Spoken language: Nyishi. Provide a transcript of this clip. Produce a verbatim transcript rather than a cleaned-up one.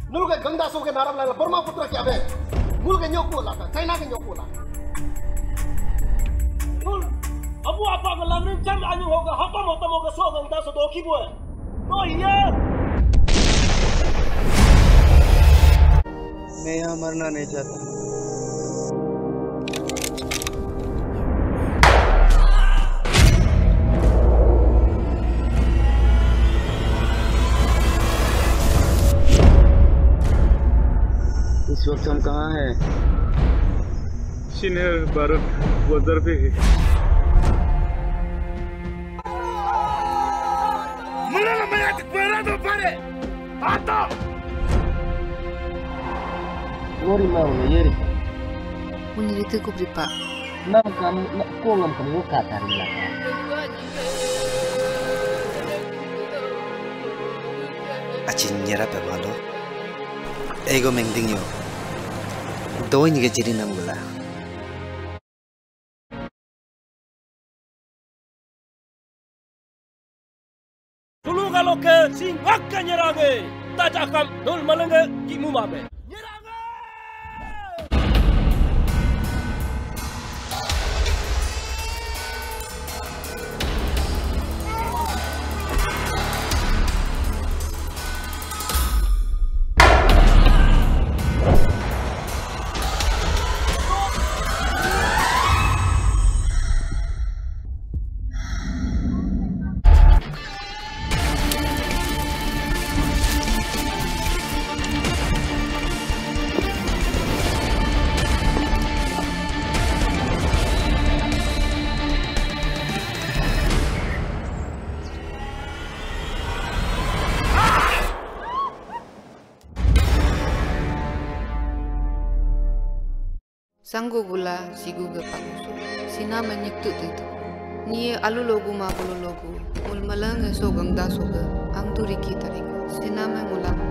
Nul ke gangda so ke naram lala Brahmaputra ke abe. Nul ke nyoku la, China ke nyoku la. Nul, abu apa ke langrin jam anyu hoga, hatam hatam hoga so gangda so doki boy. Oh iya. मैं यहाँ मरना नहीं चाहता। इस वक्त हम कहाँ हैं? चीन है, भारत बॉर्डर पे है। Mula na maya ti kuera do pare. Ato. Ori mau na yeri. Uniri tu kubripa. Nam kam na ko ngam kam ngo ka tari la. Achin nyera pe malo. Ego mengding yo. Doin ge jiri nam gula. Tulu galo ke sing wak ke nyerange. Taja kam nul malenge kimu mabe. Nyerange! Sanggu gula sigu ge pakusu. Sina menyektu tu. Ni alu logu ma bulu logu. Mul meleng eso gengda soge. Angtu riki tariku. Sina me ngulam.